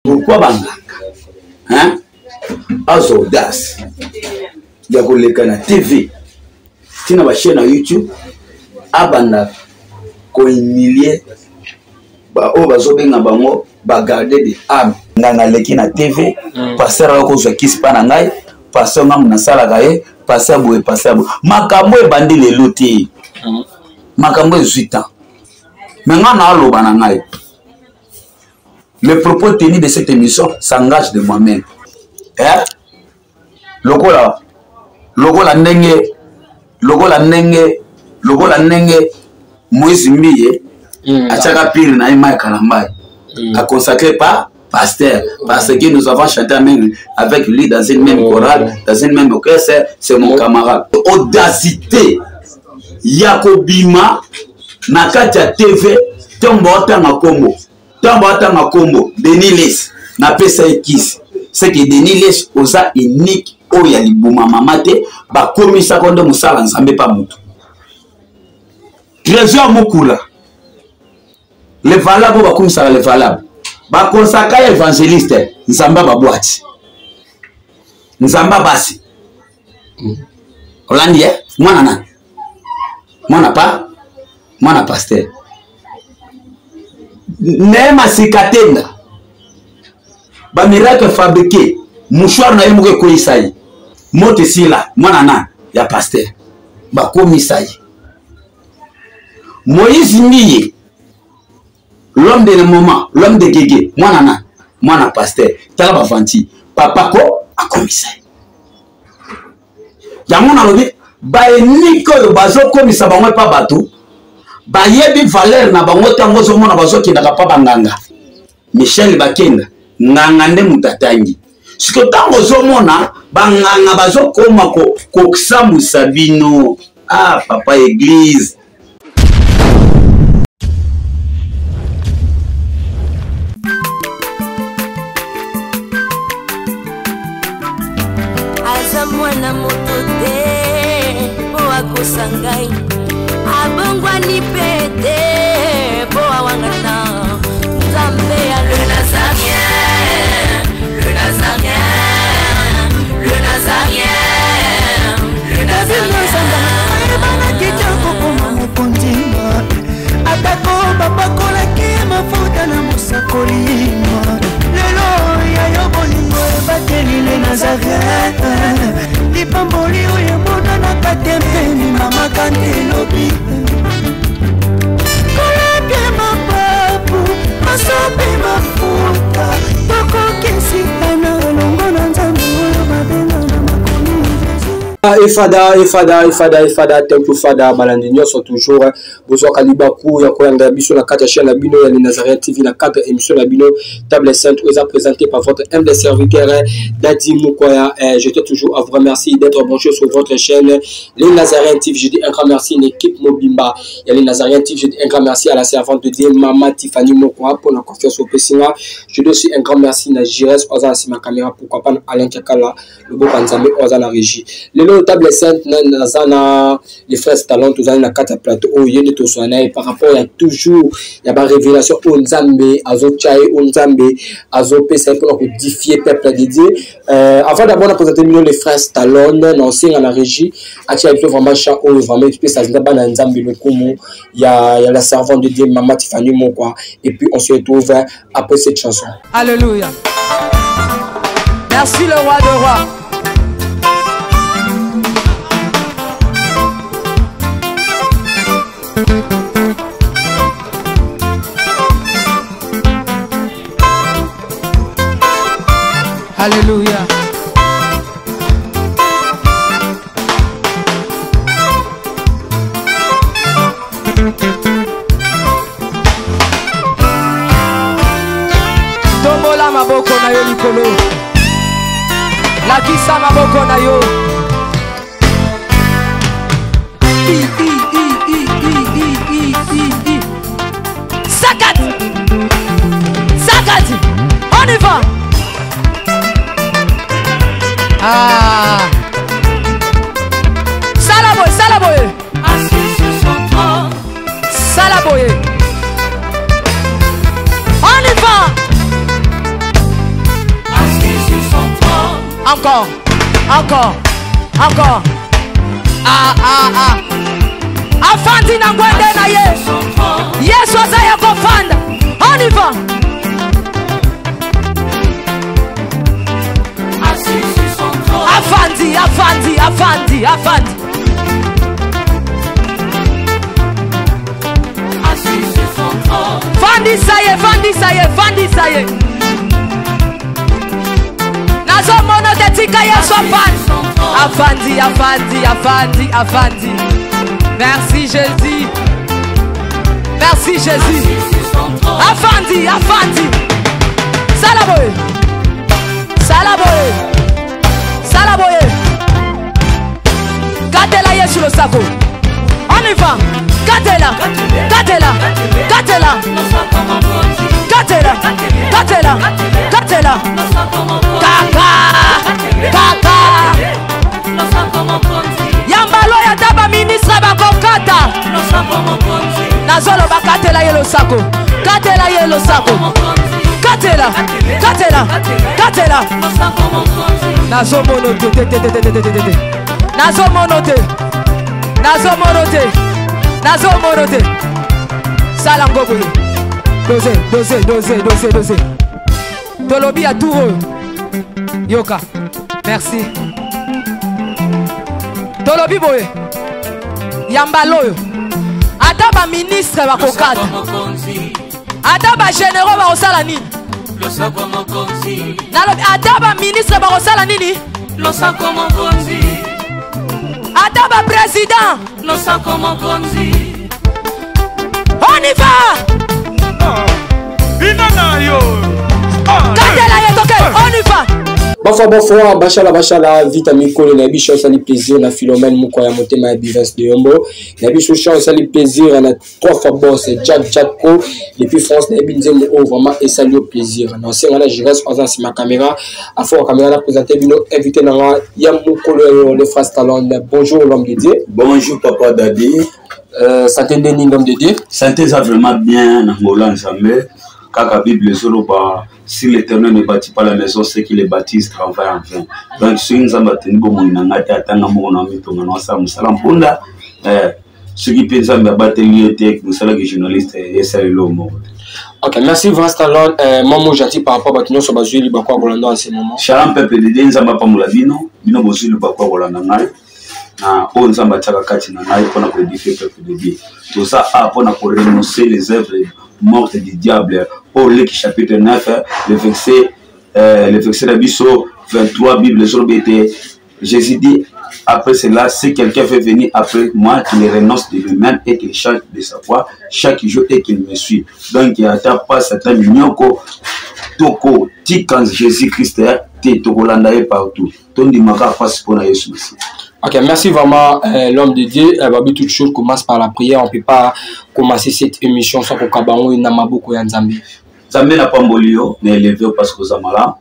Pourquoi banganga, hein, azwa audace ya koleka na TV ntina bachaîne na YouTube, abanda kohumilie baoyo bazobenga bango bagarde de âme? Nganga aleki na TV, pasteur ayo kozwa kisi mpa na ngai, pasteur ngambo nasalaka ye, pasteur boye, pasteur boye. Makambo ebandi lelo te, makambo ezwi temps. Me ngai naaloba na ngai, le propos tenu de cette émission s'engage de moi-même, eh? Lokola ndenge Moïse Mbiye atiaka pire na ye mai Kalambai, aconsacré par pasteur, parce que nous avons chanté même avec lui dans une même chorale, dans une même orchestre, c'est mon camarade. Audacité ya kobima na kati ya TV, ntango baotanga kombo, ntango baotanga kombo Denis Lessie, napesa ye kisi, c'est que Denis Lessie oza unique oyo ya libuma mama te. Bakomisaka nde mosala Nzambe pa motu. Trésor Mokula, le valable oyo bakomisaka le valable, bakonsaka ye évangéliste. Nzambe babwati, Nzambe basi olandi ye mwana nani? Mwana pa, mwana pasteur Neema Sikatenda, bamiracle fabriqué, mouchoir na ye moko ekweyisa ye, moto esila. Mwana nani? Ya pasteur. Bakomisa ye. Moïse Mbiye, l'homme de le moment, l'homme de gege, mwana nani? Mwana pasteur. Tala bavanti papa ko akomisa ye. Yango nalobi, baenike oyo bazokomisa bango epa bato bayebi valeur na bango. Ntango ozomona bazokendaka mpa banganga, Michel Bakenda, nganga nde moto atangi. Siko ntango ozomona banganga bazokoma kosambwisa bino, ah papa église. Aza mwana moto te mpo akosa ngai, abongwani mpe te mpo awangana. Nzambe ya le Nazarien, le Nazarien, le Nazarien, le Nazarien. Ayebanaki te kokoma mokonzi, atako bapakolaki mafuta na mosakoli. Lelo ya yo bolingo ebateli le Nazaret, lipamboli oyo emonanaka te mpeni mama kante elobi kolapie mapapu masope mafuta, tokokesitana elongo na Nzambe oyo babenga na makomi Jésus. Efada, efada, efada, efada, thank you Fada. Balandi nyonso, toujours bozwaka libaku ya kolanda biso na kati ya chaîne na bino ya Le Nazareth TV, na cadre émission na bino Table Sainte, oyo eza présenté par votre humble serviteur Dadi Mukwaya. Je tiens toujours à vous remercier d'être branché sur votre chaîne Les Nazareth TV. Je dis un grand merci à l'équipe mobimba ya Les Nazareth TV. Je dis un grand merci à la servante de Dieu Mama Tiffany Mokwa pour la confiance opesi nga. Je dis aussi un grand merci na Jires oyo aza na nsima caméra, pourquoi pas na Alain Kiakala, loboko ya Nzambe, oyo aza na régie. Lelo Table Sainte, naza na les frères Talent. Tozali na kati ya plateau oyo, ye nde toswana na ye par rapport ya toujours ya barévélation oyo Nzambe azotya ye, oyo Nzambe azopesa ye mpona koédifier peuple de Dieu. Avant d'abord na présenter bino les frères Stallone, na osenga na régie atia biso vraiment chant oyo vraiment epesa azinga bana ya Nzambe lokumu ya la servante de Dieu Mama Tiffany Mokwa, et puis on se retrouve après cette chanson. Alléluia. Merci le roi de rois. Alléluia. Tombola maboko na yo likolo, lakisa maboko na yo. I, i, i, i, i, i, i, i, i. Sakati, sakati, on y va. Ah, sala boye, sala boye. Assis sur son trône. Sala boye, on y va. Encore, encore, encore. Ah, ah, ah. Afandi na ngwende na ye. Yesu aza ya kofanda. On y va. Afandi, afandi, afandi, afandi. Fandisa ye, fandisa ye, fandisa ye. Nazomona te tika Yesu afandi. Afandi, afandi, afandi, afandi. Merci Jésus. Merci Jésus. Afandi, afandi. Sala boye. Sala boye. Sala boye. Katela Yesu losako. On y va. Katela. Katela. Katela. Katela. Katela. Katela. Kaka. Kaka. Yambalo ya taba ministre bakokata. Nazoloba katela ye losako. Katela ye losako. Katela. Katela. Katela. Nazomono te te te te te te te te. Nazomono te. Nazomono te. Nazomono te. Sala ngo boye. Dose, dose, dose, dose, dose. Tolobi ya tour oyo. Yoka. Merci. Tolobi boye. Yambalo oyo. Ata ba ministre bakokata. Ata ba généraux bakosala nini? Nalobi ata ba ministre bakosala nini? Losako mokonzi. Ata ba président. Losako mokonzi. On y va. Bina na yo. Katela ye toke, on y va. Bafwa bafwa bashala bashala vita mikolo na biso esali plaisir na Philomène moko ya motema ya Bivens de Yombo na biso chant esali plaisir na trois fois boss Jack Jacko depuis France na yebi nzembo oyo vraiment esali yo plaisir na osenga na Jires aza nsima caméra afo caméra na présenter bino invité na nga ya mokolo ya yo le frère Stallone. Bonjour l'homme de Dieu. Bonjour papa Dadi. Santé ndeni l'homme de Dieu? Santé eza vraiment bien na ngola Nzambe. Kaka Bible ezoloba si l'Éternel ne bâtit pas la maison, ceux qui le bâtissent travaillent en vain. Donc soki Nzambe atendi bomoi na ngai te, atanga moko na mitonga na osala mosala mpunda, soki mpe Nzambe abateli ye te, mosalaki journaliste esaleli oyo moko te. Ok, merci Vincent Stallone. Moi, j'attire par rapport à Batino sur Bazui Libako à Rolando en ce moment. Shalom peuple de Dieu, Nzambe apambola bino, bino bozui Libako à Rolando ngai. Na oyo Nzambe atiaka kati na ngai mpona koédifier peuple de Dieu. Toza a mpona korenoncer les œuvres mortes du diable. Paul Leki chapitre 9, le verset na biso 23, Bible ezoloba ete Jésus dit après cela, si quelqu'un veut venir après moi, qu'il renonce de lui-même et qu'il change de sa voie chaque jour et qu'il me suit. Donc, il y a pas certain minyoko, toko, tika Jésus-Christ, te tokolanda ye partout. Tondimaka face pour Jésus Christ. Ok, merci vraiment, l'homme de Dieu. Babi, toute chose commence par la prière. On peut pas commencer cette émission sans qu'Okabango et Namaboko ya Nzambe. Nzambe na pambolio, mais élevé parce que Zamala.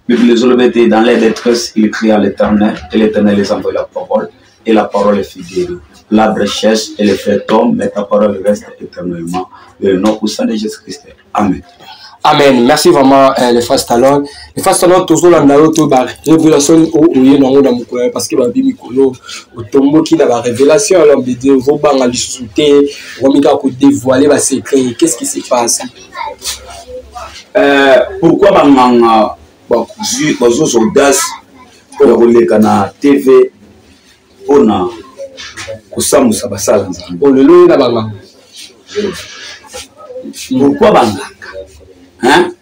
Bible les hommes dans l'air détresse, il crie à l'Éternel, et l'Éternel les envoie la parole, et la parole est fidèle. L'arbre cherche et le fait tombe, mais ta parole reste éternellement. Dans le nom puissant de Jésus-Christ. Amen. Amen. Merci vraiment, les frères Stallone. Les frères Stallone, toujours la nayo, to ba révélation au oye nango na mokolo, parce que ba bimi kolo, au tombo qui na ba révélation, alors de Dieu, vos banga lisusu te, romika ko dévoiler ba secret. Qu'est-ce qui se passe? Pourquoi ba nganga ba zu, ba zo audace ya koleka na TV mpona kosambusa basala Nzambe? Oh, lelo na banganga. Pourquoi banganga? Hein?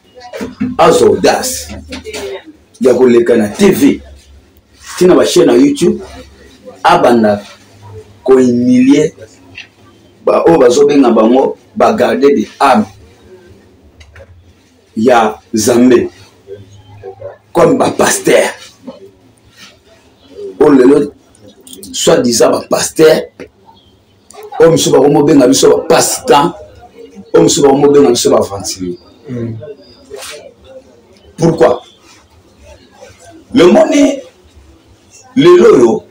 Azo audace ya koleka na TV tina ba chaîne na YouTube abanda kohumilie ba oyo bazobenga bango ba garde de âme ya Nzambe comme ba pasteur oyo lelo soi-disant ba pasteur oyo mosusu bakomobenga biso ba passe-temps, oyo mosusu bakomobenga biso ba aventurier. Pourquoi? Le moni lelo oyo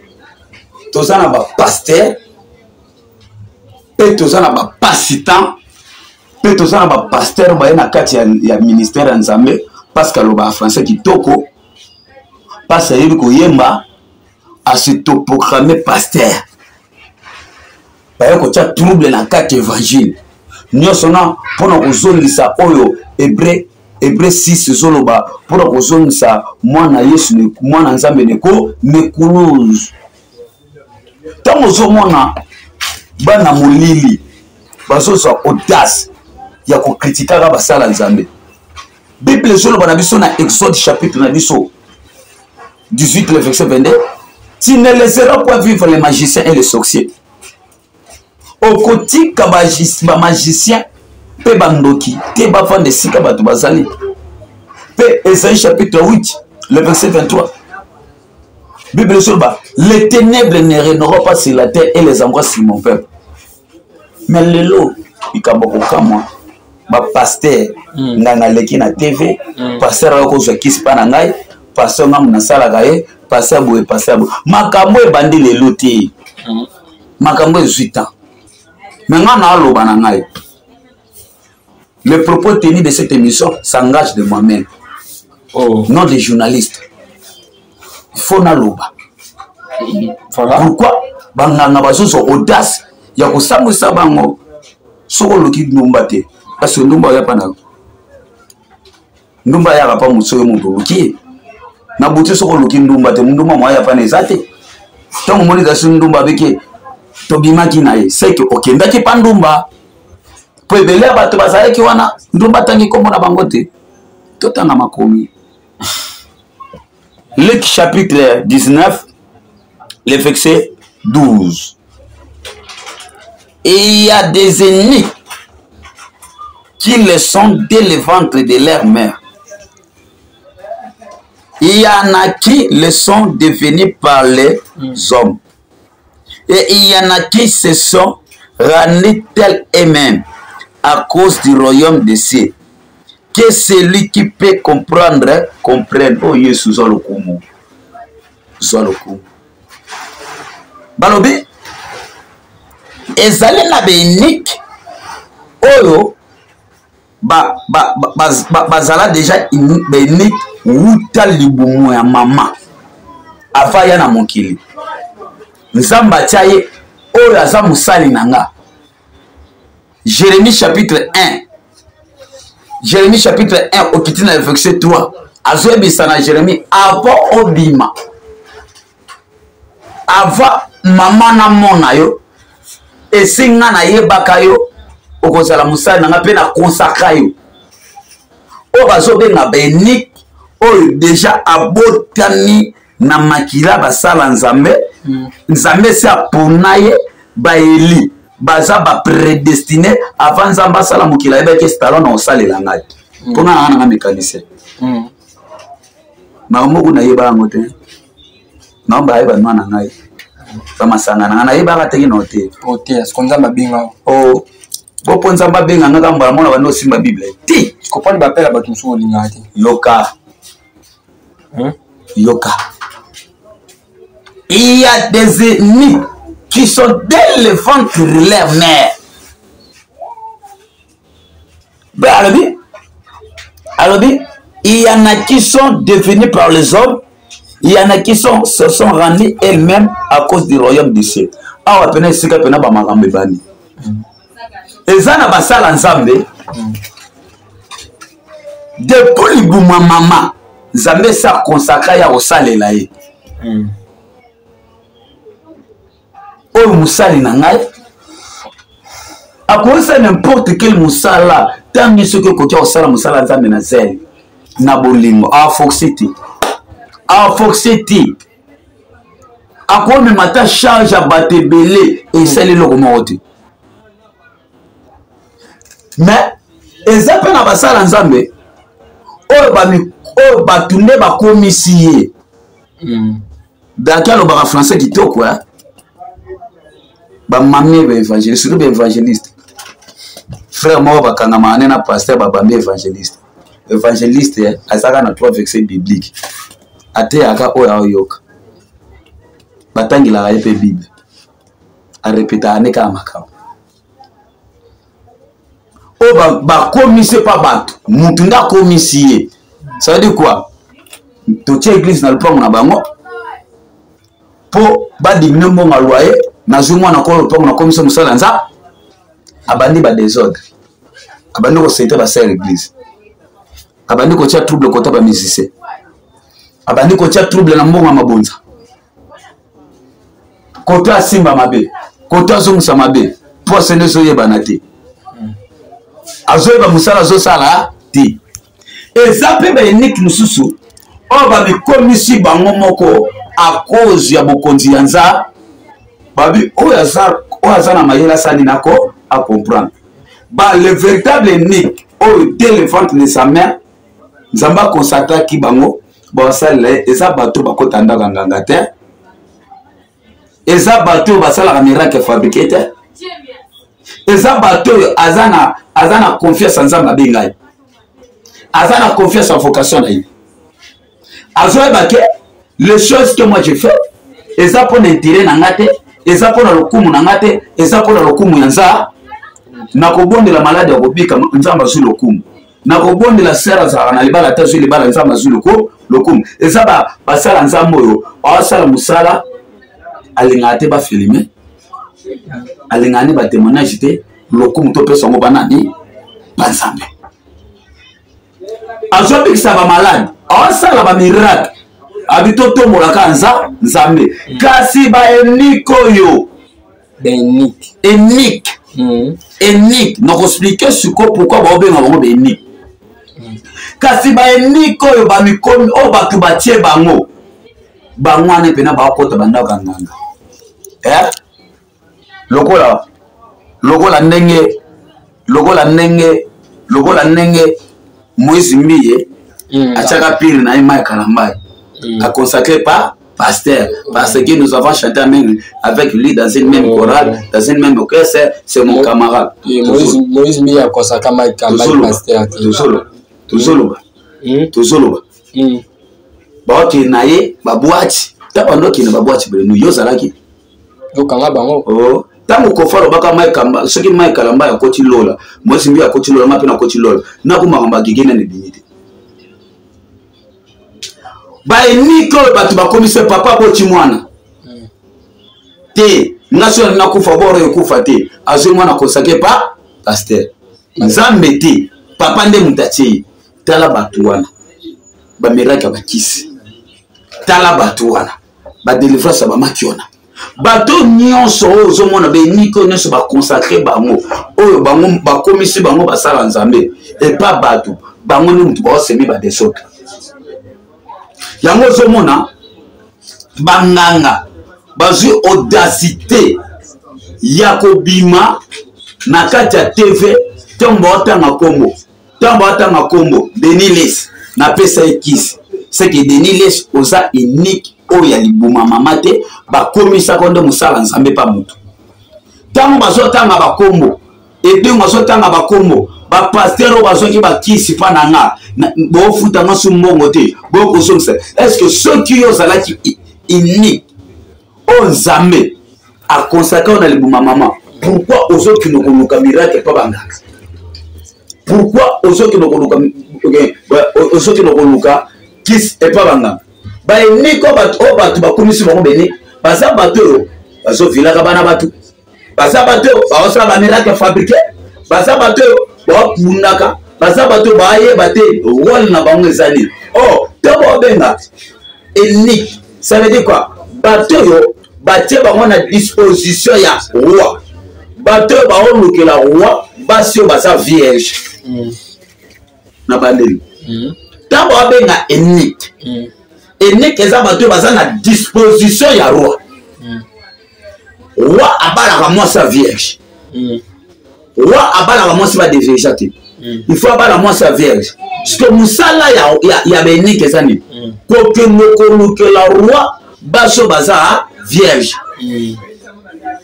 toza na ba pasteur pe toza na ba passe-temps pe toza na ba pasteur baye na kati ya ministère ya Nzambe parce que aloba français kitoko, Pasi ayebi koyemba, asetoproclame pasteur, baye kotya trouble na kati évangile nyonso na mpona kozongisa oyo hebreu hebreu 6 ezoloba mpona kozongisa mwana yesu mwana nzambe neko nekuluzu. Ntango ozomona bana molili bazozwa audace ya kokritikaka basala nzambe, Bible ezoloba na biso na Exode chapitre na biso 18 le verset 22, tu ne laisseras point vivre les magiciens et les sorciers. Okotika bamagicien mpe bandoki te bafanda esika bato bazali. Mpe Esaïe chapitre 8 le verset 23, Bible ezoloba les ténèbres ne régneront pas sur la terre et les angoisses sur mon peuple. Mais lelo likambo kokamwa, bapaster ngai naleki na TV, paster ayo kozwa kisi mpa na ngai, paster ngambo nasalaka ye, paster boye, paster boye. Makambo ebandi lelo te, makambo ezwi temps. Me ngai naaloba na ngai, le propos tenu de cette émission s'engage de moi-même, oh. Non des journalistes. Il faut naloba. Voilà. Pourquoi banganga bazozwa audace ya kosambwisa bango? Soki oluki ndumba te, parce que ndumba oya pa na ndumba ayaka pa mosu oyo moto oluki ye na butu. Soki oluki ndumba te, ndumba mo aya pana eza te. Ntango omoni kasi ndumba abiki tobimaki na ye, seke okendaki pa ndumba, mpo ebele ya bato bazalaki wana, ndumba atangi nkombo na bango te. Totanga makomi, Luc chapitre 19 le verset 12. Et il y a des ennemis qui le sont dès le ventre de leur mère. Il y en a qui le sont devenus par les hommes. Et il y en a qui se sont rendus tels eux-mêmes à cause du royaume des cieux. Que celui qui peut comprendre, comprenne. Oh Yesu, zwa lokumu. Zwa lokumu. Balobi, ezali na baenike oyo bazala ba, ba, ba, ba, déjà baenike wuta libumu ya mama ava ya na mokili. Nzambe atia ye oyo aza mosali na nga. Jérémie chapitre 1, Jérémie chapitre 1, okiti na verset 3, azoyebisa na Jérémie avant obima, avant mama namona yo, esi nga nayebaka yo, okozala mosali na nga mpe na konsakra yo. Oyo bazobenga baenike oyo deja abotami na makila basala nzambe, nzambe esi apona ye. Baeli baza baprédestiné avant nzambe asala mokili, ayebaki estalon na kosalela ngai mpo nga nanga nanga mécanicien. Makambo moko nayeba yango te, naomba ayeba nwa na ngai bamasanga na ngai nayebaka teki na te. Nzambe abenga. O bo mpo nzambe abenga nga kaka mbala mona bandi osimba Bible te. Kopani bapela bato mosusu olingaka te. Yoka, yoka, il y a des ennemis qui sont dès le ventre de leur mère. Ben, alobi, alobi, il y en a qui sont devenus par les hommes, il y en a qui sont, se sont rendus elles-mêmes à cause du royaume du ciel. Awa pena esika pena bamakambo ebandi. Eza na basala nzambe depuis libumu ya mama, nzambe esi akonsakra ya kosalela ye. Oyo mosali na ngai akoyesa n'importe quel mosala, ntango soki okoki kosala mosala nzambe na zele na bolingo, aforce te, aforce te, akomema ata charge ya bato ebele, esali eloko moko te. Mais eza mpe na basala nzambe oyo oyo bato nde bakomisi ye. Daki alobaka français kitoko, eh? Bamamie baévangéliste, surtout baévangéliste, frère moko bakangamaka nde na pasteur, babambi évangéliste. Évangéliste azalaka na trois versets bibliques, ateyaka oyo aoyoka, batangelaka ye mpe Bible, arepetaka nde kaka makambo oyo bakomisi epa bato. Mutu nde akomisi ye, ça veut dire quoi? Totie église na lopango na bango mpo badiminue mbongo ya loyer. Nazwi mwana kolo lopango, nakomisa mosala nza abandi badésordre, abandi kosete basere église, abandi kotia trouble kota bamusicien, abandi kotia trouble na mbongo ya mabonza. Koto asimba mabe, koto azongisa mabe, poso nde ezoyebana te, azoyeba mosala azosala te. Eza mpe baenike mosusu oyo bamikomisi bango moko a cause ya bokonzi ya nza babi oyo aza, oyo aza na mayele asali nako acomprendre ba le véritable unique oyo dès le ventre de sa mère Nzambe akonsacraki bango basalela ye. Eza bato bakota ndako ya nganga te, eza bato oyo basalaka miracle fabriqué te, eza bato oyo aza na confiance ya Nzambe abenga ye, aza na confiance ya vocation na ye, azoyeba ke les choses que moi je fais eza mpo na intérêt na nga te, eza mpo na lokumu na nga te, eza mpo na lokumu ya nza. Nakobondela maladi ya kobika, Nzambe azwi lokumu. Nakobondela sere azalaka na libala te, azwi libala, Nzambe azwi lokumu. Eza basala Nzambe oyo aosala mosala, alingaka te bafilme, alingaka nde batémoignage te. Lokumu topesa yango banani? Banzambe. Azobikisa bamaladi, aosala bamiracle, abi totombolaka nza Nzambe. Kasi baenike oyo Baenike. Enike. Enike, nakoexpliquer sikoyo pourquoi baobenga bango baenike. Kasi baenike oyo bamikomi, oyo bato batie bango, bango wana mpena bakota bandako ya nganga, eh? Lokola ndenge Moïse Mbiye atiaka pire na ye Mike Kalambay, aconsacré par pasteur, parce que nous avons chanté même avec lui dans une même chorale, dans une même orchestre, c'est mon camarade. Moïse, Moïse Mbiye akosaka Mike Kalambay pasteur te. Tozoloba, tozoloba, tozoloba. Baokende na ye babwati ta bando okende babwati brenu, yo ozalaki. Yokanga bango. Oh. Ntango Kofa alobaka Mike, soki Mike Kalambay akoti lola, Moïse Mbiye akoti lola, nga mpe nakoti lola, nakomaka bagege nani ebimi te. Baenike oyo bato bakomisi papa aboti mwana te, nga soki nakufa boro ekufa te, azwi mwana kosake pa pasteur, Nzambe te, papa nde moto atie ye. Tala bato wana bamiracle ya bakisi, tala bato wana badelivrance ya bamaki wana. Bato nyonso oyo ozomona, benike oyo nyonso baconsacre bango, oyo bango bakomisi bango basala Nzambe epa bato, bango nde moto baosemi badésordre. Yango ozomona banganga bazwi audacité ya kobima na kati ya TV ntango baotanga nkombo, ntango baotanga nkombo Denis Lessie, napesa ye kisi. Seke Denis Lessie oza unique oyo ya libuma mama te, bakomisaka nde mosala Nzambe pa motu. Ntango bazotanga bakombo edengo, azotanga bakombo bapasteur oyo bazwaki bakisi mpa na nga, bofuta nga su mbongo te, bokozongisa. Est-ce soki yo ozalaki unique oyo Nzambe akonsaka oyo na libuma mama, pourquoi ozokende koluka miracle mpa banganga? Pourquoi ozokende koluka kisi epa banganga? Baenike oyo bato bakomisi bango bene, baza bato oyo bazovilaka bana bato, baza bato oyo baosala bamiracle fabriqué, baza bato oyo baokundaka, baza bato oyo bayeba te rôle na bango eza nini. Or to baobenga unique, ça veut dire quoi? Bato oyo batie bango na disposition ya roi, bato oyo baolukela roi basi oyo baza vierge. Na bandeli, ntango babenga unique, unique eza bato oyo baza na disposition ya roi. Roi abalaka mwasi ya vierge. Roi abalaka mwasi badeviergea te. Il faut abala mwasi ya vierge. Parce mosala ya baenike eza nini? Kokende kolukela roi basi oyo baza vierge,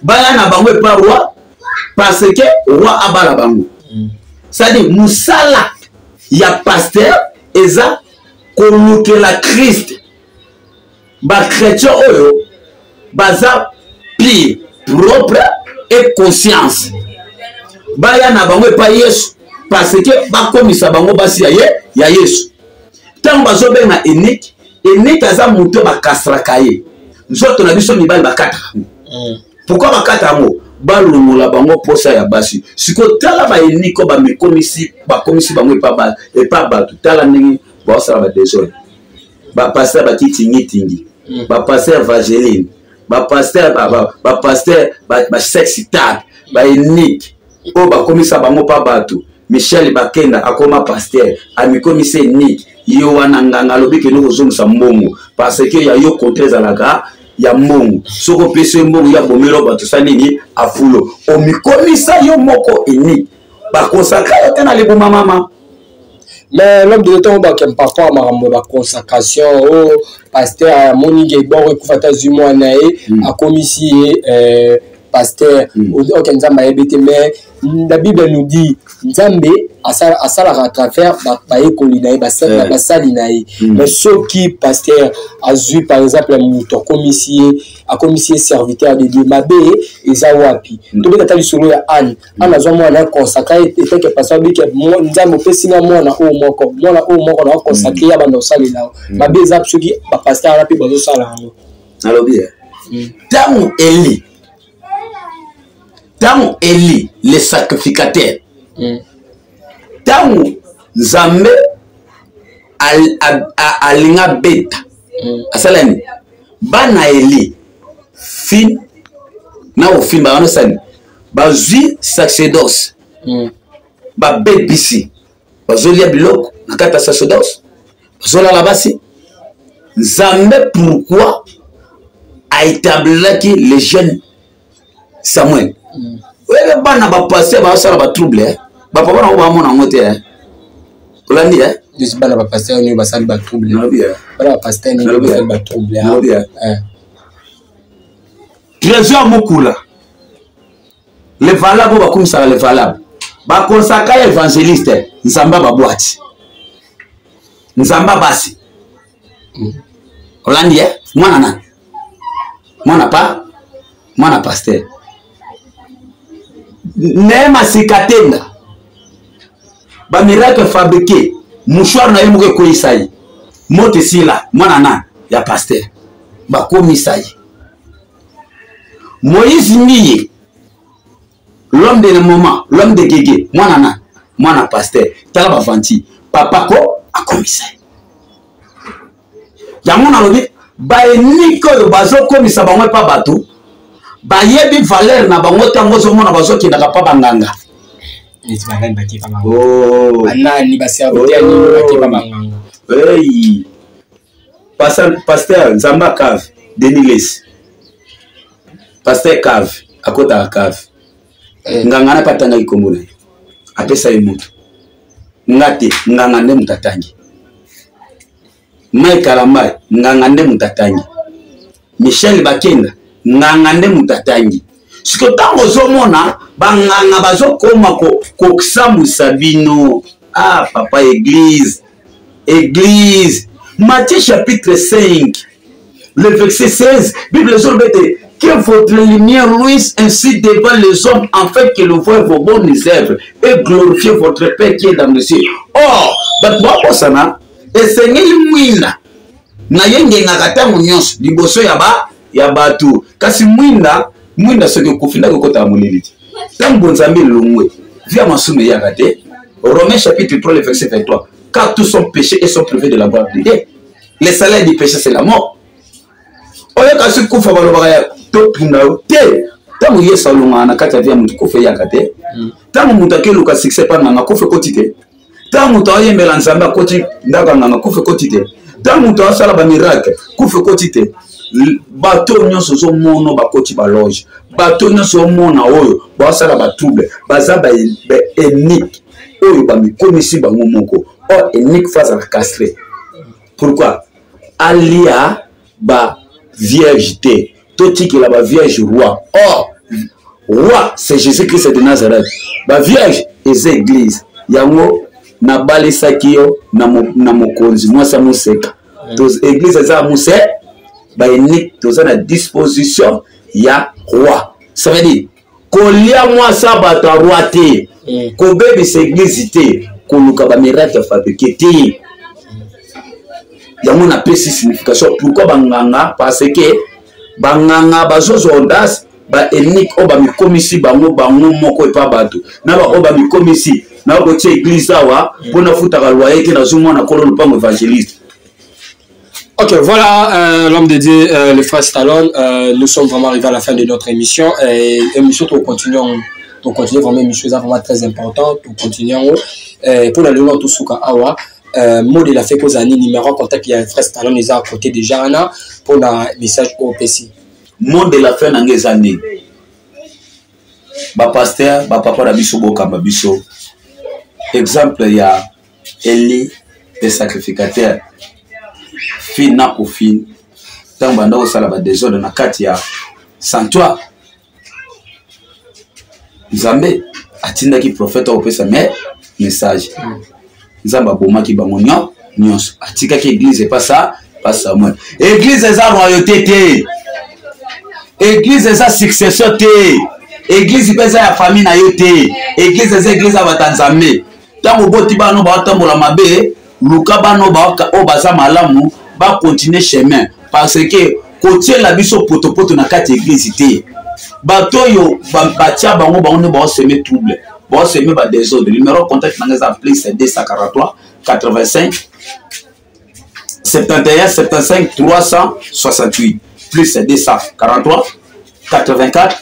baya na bango epa roi, parce que roi abala bango. C'est-à-dire mosala ya pasteur eza kolukela Christ bachrétien oyo baza pire, propre et conscience, baya na bango epai Yesu, parce que bakomisa bango basi ya ye ya Yesu. Ntango bazobenga unique Enike aza moto bakastraka ye. Nzoto na biso mibali bakataka yango. Pourquoi bakata yango? Balongola bango posa ya basi. Sikoyo tala baenike oyo bamikomisi, bakomisi bango epa bato. Tala ndenge baosala badesordre. Bapasteur bakitingitingi, bapasteur vaseline, bapasteur bapasteur basexe table, baenike oyo bakomisa bango pa bato. Michel Bakenda akoma pasteur, amikomisi enike. Ye wana nganga alobi kende kozongisa mbongo parce que ya yo contrat ezalaka ya mbongo. Soki opesi ye mbongo ya bomelo bato sa nini afulo, omikomisa yo moko enike, bakonsakra yo te na libuma mama. Mais l'homme de ntango bakempa parfois makambo ya baconsacration o pasteur amoni ke boko ekufa ata azwi mwana ye, akomisi ye pasteur. Ok, Nzambe ayebi te, mais la Bible nous dit Nzambe asalaka à travers bayekoli na ye, basali na ye. Mais soki pasteur azwi par exemple moto akomisi ye serviteur de Dieu, mabe eza wapi? Tobeta ata lisolo ya Anne. Anne azwa mwana, consacré eteke pasteur, abike Nzambe opesi nga mwana oyo moko, mwana oyo moko na consacré ya banda kosalela yango. Mabe eza soki bapasteur wana mpe bazosala yango? Nalobi ntango Eli le sacrificateur, ntango Nzambe alinga beta, asala nini? Bana Eli Fin na Ofin bango sani bazwi sacerdoce, babebisi, bazolia biloko na kati ya sacerdoce, bazolala basi. Nzambe pourquoi aétabliraki le jeune Samuel? Oyebi bana bapasteur bazosala batrouble, eh? Bapapa nango bamona yango te, eh? Olandi, eh? Neti bana bapasteur nini basali batrouble? Nalobi, eh? Bana bapasteur nini Nalobi, basali batrouble? Nalobi, eh? Trésor Mokula, le valable oyo bakumisaka, le valable bakonsaka ye évangéliste. Nzambe babwati, Nzambe basi. Olandi, eh? Mwana nani? Mwana pa mwana pasteur Neema Sikatenda, bamiracle fabriqué, mouchoir na ye moko ekweyisa ye, moto esila. Mwana nani? Ya pasteur, bakomisa ye. Moïse Mbiye, l'homme de le moment, l'homme de gege, mwana nani? Mwana pasteur. Tala bavanti, papa ko akomisa ye yango. Nalobi baenike oyo bazokomisa bango epa bato, bayebi valeur na bango. Ntango ozomona bazokendaka mpa banganga. Neti banani bakepa banganga? Oh. Banani, baserviteur nini bakepa banganga? Hey. Pasteur Nzambe cave, Denis Lesi, pasteur cave, akotaka cave. Nganga na mpe atangaki nkombo na ye, apesa ye motu. Nga te, nganga nde moto atangi. Mike Kalambai, nganga nde moto atangi. Michel Bakenda, nganga nde moto atangi. Siko ntango ozomona banganga bazokoma kosamwisa bino, ah papa, église, église. Matthieu chapitre 5 le verset 16, Bible ezoloba ete que votre lumière luise ainsi devant les hommes afin que le voient vos bonnes œuvres et glorifiez votre Père qui est dans le ciel. Or bato babosana, esengeli mwinda na ye ngengaka ntango nyonso liboso ya ba ya bato. Kasi mwinda, mwinda soki okufi, ndako ekotaka molili te. Ntango bonzambe elongwe, via masumu eyaka te. Romains chapitre 3 le verset 23: car tous sont péchés et sont privés de la gloire de Dieu. Le salaire du péché, c'est la mort. Oyo kasi kufa balobaka ya topunda yo te. Ntango Yesu alongaka na kati ya vie ya motu, kufa eyaka te. Ntango moto akeluka succès mpa nganga, kufa ekoti te. Ntango moto ayembela Nzambe, akoti ndako ya nganga, kufa ekoti te. Ntango moto asala bamiracle, kufa ekoti te. Bato nyonso ozomona bakoti baloge, bato nyonso omona oyo basala batrouble, baza baenike oyo bamikomisi bango moko. Or eunuque faut azala castré. Pourquoi? Alia ba vierge te, totikela ba vierge roi. Or roi, c'est Jésus Christ de Nazareth. Ba vierge eza église. Yango nabalisaki yo na mokonzi mwasi ya moseka. Église eza ya mose. Baeunuque toza na disposition ya roi. Ça veut dire kolia mwasi ya bato ya roi te, kobebisa église te, koluka bamiracle fabriqué te. Yango napesi signification pourquoi banganga, parce que banganga bazozwa audace, baethnique oyo bamikomisi bango bango moko epa bato na baoyo bamikomisi nakotia église awa mpo nafutaka loyer te, nazomwana kolo lopango évangéliste. Ok, voilà, l'homme de Dieu, le frère Stallone, nous sommes vraiment arrivés à la fin de notre émission. Et émission, nous continuons, nous continuons vraiment, émission, c'est vraiment très important, nous continuons. Pour la loi, tout ce awa, mot de la fin, cause numéro contact, il y a frère Stallone, il est à côté déjà, Anna, pour la message au PC. Mot de la fin, nanga eza nini? Bapasteur, bapapa na biso, bokamba biso. Exemple ya Eli le sacrificateur, Phinées na Hophni, ntango banda kosala badésordre na kati ya sanctuaire, Nzambe atindaki prophète akopesa me message. Nzambe abomaki bango nyonso, atikaki église epa sa pa Samuel. Église eza royauté te, église eza succession te, église mpe eza ya famille na yo te. Église eza église ya bato ya Nzambe. Ntango oboti bana oyo baotambola mabe, luka bana oyo baza malamu bacontinue chemin, parce que kotiela biso potopoto na kati ya église te. Bato oyo batia bango, bango nde baosemer trouble, baosemer badésordre. Numéro contact nanga eza plus 243 85 71 75 368, plus 243 84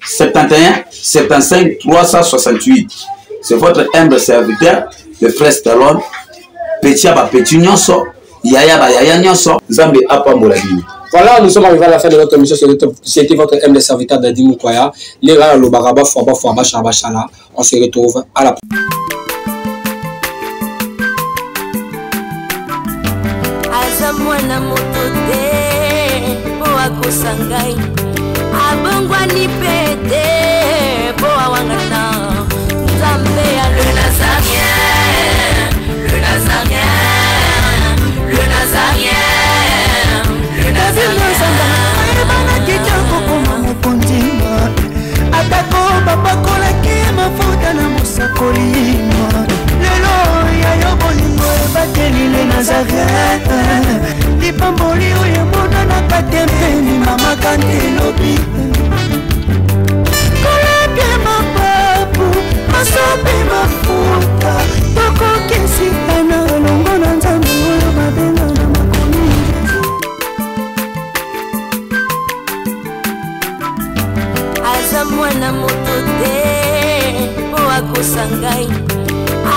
71 75 368. C'est votre humble serviteur, le frère Stallone, petit ya bapetits nyonso, yaya bayaya nyonso. Nzambe apambola bino. Voilà, nous sommes arrivés à la fin de notre émission. C'était votre humble serviteur Dadi Moukoya. Les gars, le baraba, fouaba, fouaba, chaba, chala. On se retrouve à la prochaine. Aza mwana moto te mpo akosa ngai, abongwani mpe te mpo awangana Nzambe ya le Nazarien, le Nazarien, le Nazarien, le Nazarien. Ayebanaki te kokoma mokonzi, atako bapakolaki mafuta na mosakoli. Lelo ya yo bolingo ebateli le Nazaret, lipamboli oyo emonanaka te mpe limamaka nde lobi. Kolapie mapapu, masopi mafuta, tokokisitana elongo na Nzambe oyo babenga na makomi. Aza mwana moto te mpo akosa ngai,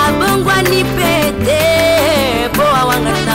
abongwani mpe te mpo awangana.